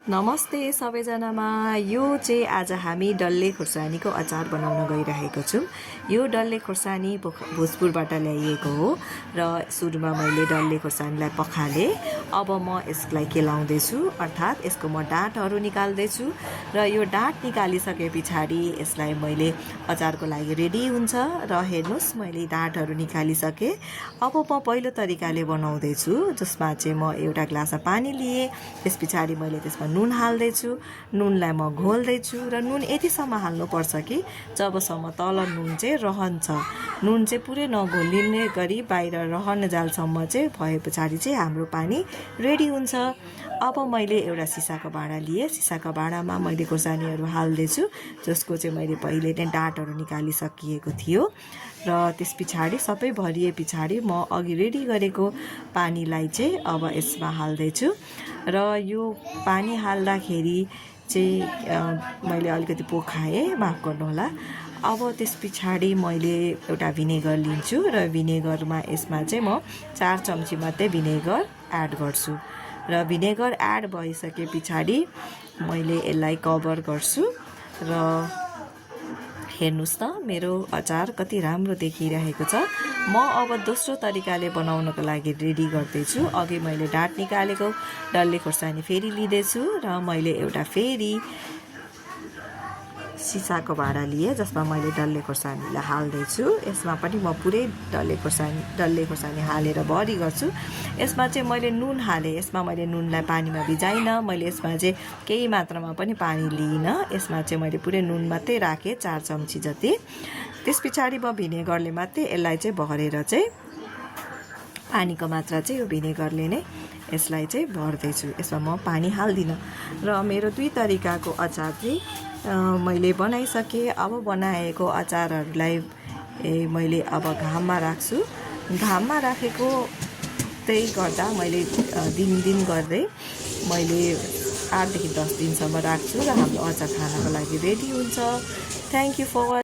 नमस्ते सबैजनामा। यो चाहिँ आज हामी डल्ले खुर्सानीको अचार बनाउन गइरहेको छौँ। यो डल्ले खुर्सानी भोजपुरबाट ल्याइएको हो र सुरुमा मैले डल्ले खुर्सानीलाई पखालेँ। अब म यसलाई केलाउँदैछु, अर्थात् यसको म डाँठहरू निकाल्दैछु र यो डाँठ निकालिसके पछाडि यसलाई मैले अचारको लागि रेडी हुन्छ। र हेर्नुहोस्, मैले डाँठहरू निकालिसकेँ। अब म पहिलो तरिकाले बनाउँदैछु, जसमा चाहिँ म एउटा ग्लासमा पानी लिएँ। त्यस पछाडि मैले त्यसमा नुन हाल्दैछु। नुनलाई म घोल्दैछु र नुन यतिसम्म हाल्नुपर्छ कि जबसम्म तल नुन चाहिँ रहन्छ। नुन चाहिँ पुरै नघोलिने गरी बाहिर रहन जालसम्म चाहिँ भए पछाडि चाहिँ हाम्रो पानी रेडी हुन्छ। अब मैले एउटा सिसाको भाँडा लिएँ। सिसाको भाँडामा मैले खुर्सानीहरू हाल्दैछु, जसको चाहिँ मैले पहिले नै डाँठहरू निकालिसकिएको थियो। र त्यस पछाडि सबै भरिए पछाडि म अघि रेडी गरेको पानीलाई चाहिँ अब यसमा हाल्दैछु। र यो पानी हाल्दाखेरि चाहिँ मैले अलिकति पोखाएँ, माफ गर्नुहोला। अब त्यस पछाडि मैले एउटा भिनेगर लिन्छु र भिनेगरमा यसमा चाहिँ म 4 चम्ची मात्रै भिनेगर एड गर्छु। र भिनेगर एड भइसके पछाडि मैले यसलाई कभर गर्छु। र हेर्नुहोस् त, मेरो अचार कति राम्रो देखिरहेको छ। म अब दोस्रो तरिकाले बनाउनको लागि रेडी गर्दैछु। अघि मैले डाँठ निकालेको डल्ले खुर्सानी फेरि लिँदैछु र मैले एउटा फेरि सिसाको भाँडा लिएँ, जसमा मैले डल्ले खुर्सानीलाई हाल्दैछु। यसमा पनि म पुरै डल्ले खुर्सानी हालेर भरी गर्छु। यसमा चाहिँ मैले नुन हालेँ। यसमा मैले नुनलाई पानीमा भिजाइनँ। मैले यसमा चाहिँ केही मात्रामा पनि पानी लिइनँ। यसमा चाहिँ मैले पुरै नुन मात्रै राखेँ, 4 चम्ची जति। त्यस पछाडि म भिनेगरले मात्रै यसलाई चाहिँ भरेर चाहिँ पानीको मात्रा चाहिँ यो भिनेगरले नै यसलाई चाहिँ भर्दैछु। यसमा म पानी हाल्दिनँ। र मेरो 2 तरिकाको अचार चाहिँ मैले बनाइसकेँ। अब बनाएको अचारहरूलाई मैले अब घाममा राख्छु। घाममा राखेको त्यही गर्दा मैले दिन गर्दै मैले 8 देखि 10 दिनसम्म राख्छु र हाम्रो अचार खानको लागि रेडी हुन्छ। Thank you for